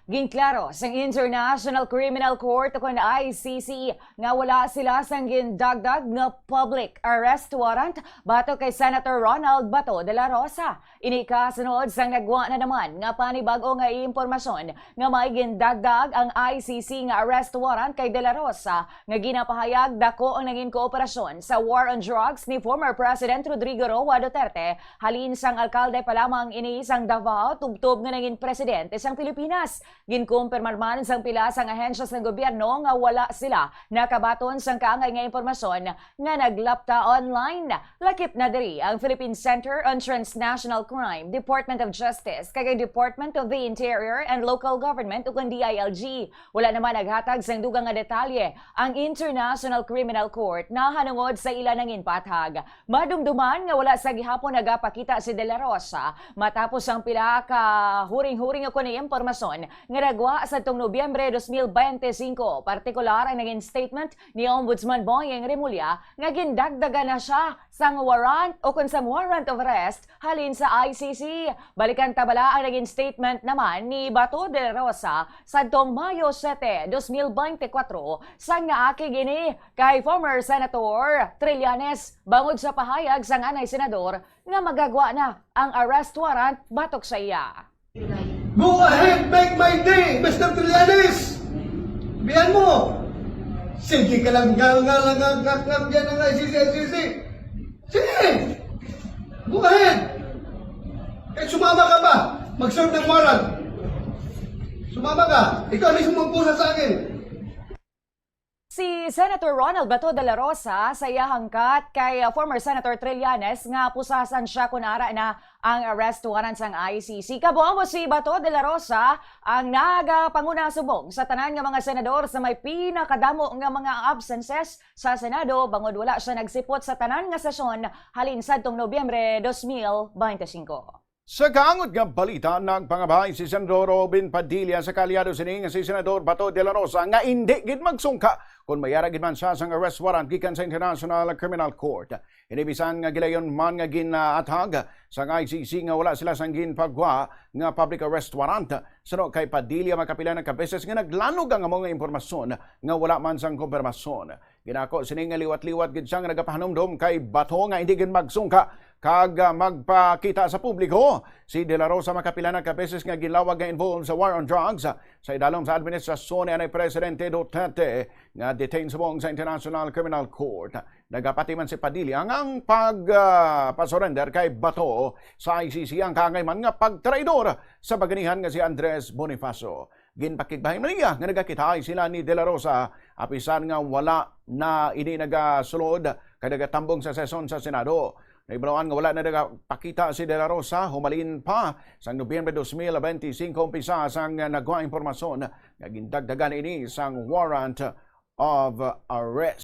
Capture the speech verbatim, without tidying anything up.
Ginklaro sang International Criminal Court, ukon I C C, nga wala sila sang gindagdag nga public arrest warrant batok kay Senator Ronald Bato de la Rosa. Ini kasunod sang nagwa na naman nga panibag-o nga impormasyon nga may gindagdag ang I C C nga arrest warrant kay De La Rosa, nga ginapahayag dako ang nangin kooperasyon sa war on drugs ni former President Rodrigo Roa Duterte, halin sang alkalde pa lamang ini sang Davao, tubtob nga nangin presidente sang Pilipinas. Ginkumpirmar man sang pila sang ahensya sang gobyerno nga wala sila nakabaton sang kaangay nga impormasyon nga naglapta online. Lakip na diri ang Philippine Center on Transnational Crime, Department of Justice, kag ang Department of the Interior and Local Government, ukon D I L G. Wala naman naghatag sang dugang nga detalye ang International Criminal Court nahanungod sa ila nangin paathag. Madumduman nga wala sa gihapon nagapakita si De La Rosa matapos ang pila ka huring-huring ukon impormasyon nga nagwa sadtong Nobyembre dos mil bente singko, partikular ang nangin statement ni Ombudsman Boying Remulla nga gindagdagan na siya sang warrant ukon sang warrant of arrest halin sa I C C. Balikan ta bala ang nagin statement naman ni Bato de la Rosa sadtong Mayo siyete, dos mil bente kwatro, sang naakig ini kay former Senator Trillanes bangod sa pahayag sang anay senador nga magagwa na ang arrest warrant batok sa iya. Go ahead, make my day, Mister Trillanes! Biyan mo! Sige ka lang, ngal, ngal, ngal, ngal, ngal, yan ang I C C, I C C. Sige! Go ahead! Kahit sumama ka pa, mag-serve ng warrant. Sumama ka, ikaw mismo magpusa sa akin. Si Senator Ronald Bato de la Rosa sa iya hangkat kay, uh, former Senator Trillanes nga pusasan siya kun ara na ang arrest warrant sang I C C. Kabuang mo si Bato de la Rosa ang nagapanguna subong sa tanan nga mga senador sa may pinakadamo nga mga absences sa Senado, bangod wala siya nagsipot sa tanan nga sesyon halin sadtong Nobyembre dos mil bente singko. Sa kaangot nga balita, nagpangabay si Senador Robin Padilla sa kaalyado sini nga si Senador Bato de la Rosa nga indi gid magsungka kon mayara gid man siya sang arrest warrant gikan sa International Criminal Court. Ini bisan nga gilayon man nga ginaatag sang I C C nga wala sila sang ginpagwa nga public arrest warrant. Suno kay Padilla, makapila na ka beses nga naglanog ang amo nga impormasyon nga wala man sang kumpirmasyon. Ginako sini nga liwat-liwat gid siya nga nagapahanumdom kay Bato nga indi gid magsungka kag, ah, magpakita sa publiko. Si De La Rosa makapila na ka beses nga ginlawag nga involved sa war on drugs sa idalom sa administrasyon ni anay Presidente Duterte nga detain subong sa International Criminal Court. Nagapati man si Padilla nga ang pag, ah, pasurrender kay Bato sa I C C ang kaangay man nga pagtraidor sa baganihan nga si Andres Bonifacio. Ginpakigbahay man niya nga nagakitaay sila ni De La Rosa, apisan nga wala na ini nagasulod kag nagatambong sa sesyon sa Senado. Nahibaluan nga wala na nagapakita si De La Rosa humalin pa sang Nobyembre dos mil bente singko, umpisa sang nagwa impormasyon nga gindagdagan ini sang warrant of arrest.